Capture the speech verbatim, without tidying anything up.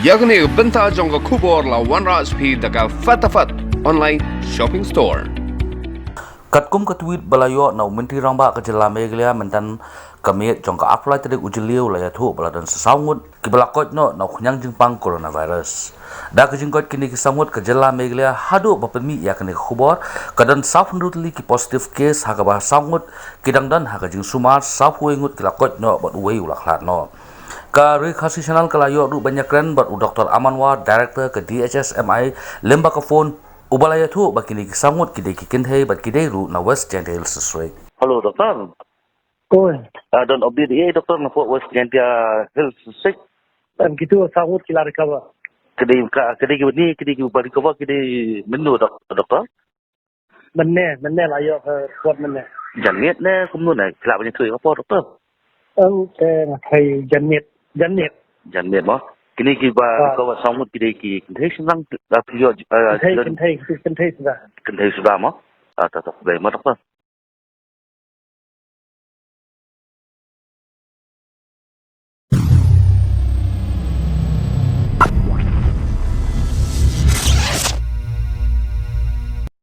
Ïa kane ka bynta jong ka khubor la wanrah sha phi da ka Fatafat Online Shopping Store. Katkum ka tweet ba la ïoh na u Myntri Rangbah ka jylla Meghalaya mynta ka miet jong ka arphew lai tarik u Jylliew la ïathuh ba la don sa saw ngut kiba la koit noh na u khñiang jingpang coronavirus. Da ka jingkoit kine ki saw ngut ka jylla Meghalaya haduh ba pynmih ïa kane ka khubor ka don sawphew hynriew tylli ki positive case ha kaba saw ngut ki dang don ha ka jingsumar, sawphew wei ngut ki la koit noh bad uwei u la khlad noh. Ka Radio Khasi Channel ka la ïoh ruh ban ïakren bad u Doctor Aman War, Director ka D H S M I, lyngba ka phone, uba la ïathuh ba kine ki saw ngut ki dei ki kynthei bad ki dei ruh na West Jaintia Hills District. Hello, Doctor. Oi. Ah, don update ïa, Doctor, na pdeng West Jaintia Hills District? Em, kitu saw ngut ki la recover. Ki dei ka, ki dei ki ni, ki dei kiba recover, ki dei mynno, Doc-, Doctor? Mynne, mynne la ïoh, eh, report mynne. Janmiet ne kumno ne, ki la ban ïathuh ïa ka por, Doctor? Em, te nga tharai janmiet, janmiet. Janmiet mo. Kine kiba, ah, recover saw ngut ki dei ki kynthei shynrang, ah, phi ïoh, ah, kynthei, phi ïoh kynthei, kynthei, kynthei suda. Kynthei suda mo. Ah, ta, ta, khublei mo, Doctor.